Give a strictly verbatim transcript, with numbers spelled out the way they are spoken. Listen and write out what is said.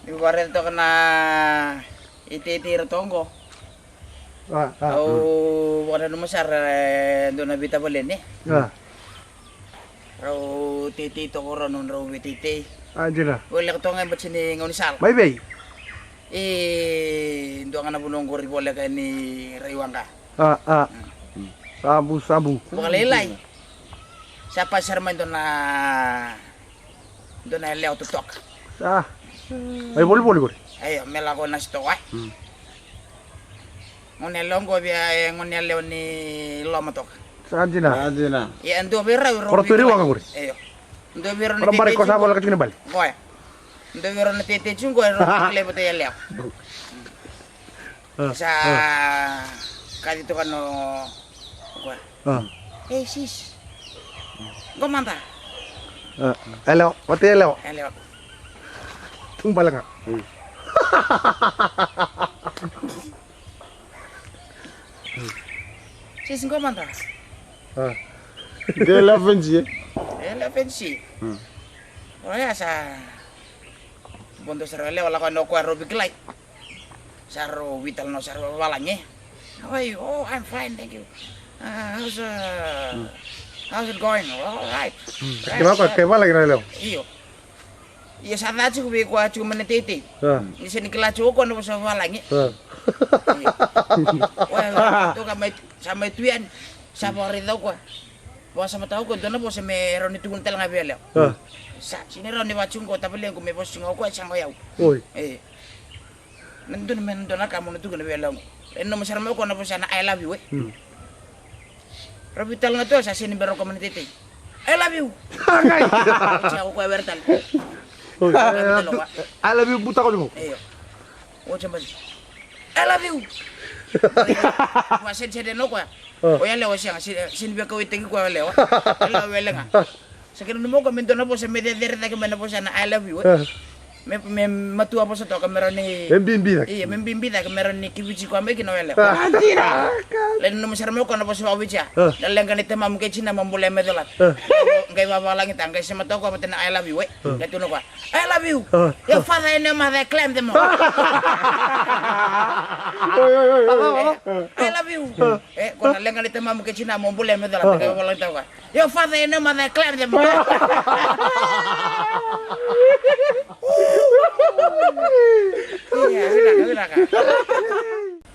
Ni vakaraica toka na iteitei ra toka qo. A, a. Au vakananuma sara e dua na veitavaleni. A. Rau teitei toka o rau nodrau veiteitei. A, dina. Voleka toka ga e bati ni gaunisala. Mai vei? E dua ga na vanua qori voleka ni raiwaqa. A, a. Sabu, sabu. Vakalailai. Sa pasi sara mai dua na, dua na yalewa totoka. Sa. Mai volivoli qori. Io, me lako nasi toka, e. Gone yalewa qo via, e, gone yalewa ni loma toka. Sa dina. Sa dina. Ia e dua vei rau e rau. Koro tu e raiwaqa qori. Io. Dua vei rau na teitei tiko. Koro bari ko sa voleka tiko ni bale. Qo, e. Dua vei rau na teitei tiko qo e rau via lai vata yalewa. A, sa kaci toka no qo. A. Ei, sis. Qo mada. A, yalewa, vata yalewa. Yalewa. Tu bale ga. Sis, qo mada. A. Qai yalewa fenisi, e? Yalewa fenisi. Oya sa. Bodo sara yalewa, lako yani o koya rau veikilai. Sa rau veitalanoa, sa rau vavalagi. How are you? Oh, I'm fine, thank you. Uh, how's, uh, how's it going? All right. Right, kila o koya, right. Kevaka lagi na lewa. Io. Ia sa ca tiko vei koya tiko mai na teitei. A. Ni sega ni kila tiko o koya na vosa vavalagi. A. Io. Oya, toka mai, sa mai tu yani. Sa vakaraica o koya. Vakasamataka o koya dua na vosa me rawa ni tukuna tale ga vei yalewa. A. Sa, sega ni rawa ni vaka tiko qo tavalequ me vosa tiko ga o koya, sega o yau. Oi. E. Na dua na, me na dua na ka mo na tukuna vei yalewa qo. E nanuma sara mai o koya na vosa na I love you, e. Rau veitalanoa tu, sa sega ni bera o koya mai na teitei. I love you. Oti ga o koya were tale. Oi. I love you, butako tiko. Io. Oti basi. I love you. Vakasedesede o koya. A. O yalewa sega, se, sega ni via kauwaitaki koya o yalewa. Yalewa wele ga. Sa qai nanuma o koya me dua na vosa me cecere cake mai na vosa na I love you, e. A. Me, me matua vosa toka me rawa ni. Me bibi cake. Io, me bibi cake me rawa ni kiviti koya mai kina o yalewa. A, dina. Lai nanuma sara mai o koya na vosa vakaviti ya. A. Na leqa ni tamamu kei tinamu bula me colata. A. Qai vavalagi ta, qai sema toka vata na I love you, e. A. Qai tukuna o koya. I love you. A. Your father and your mother, I climb them all. Oi, oi, oi, oi. E, I love you. E, ko na leqa ni tamamu kei tinamu bula me colata, qai vavalagi ta o koya. Your father and your mother, I climb them all. Ia, vinaka, vinaka.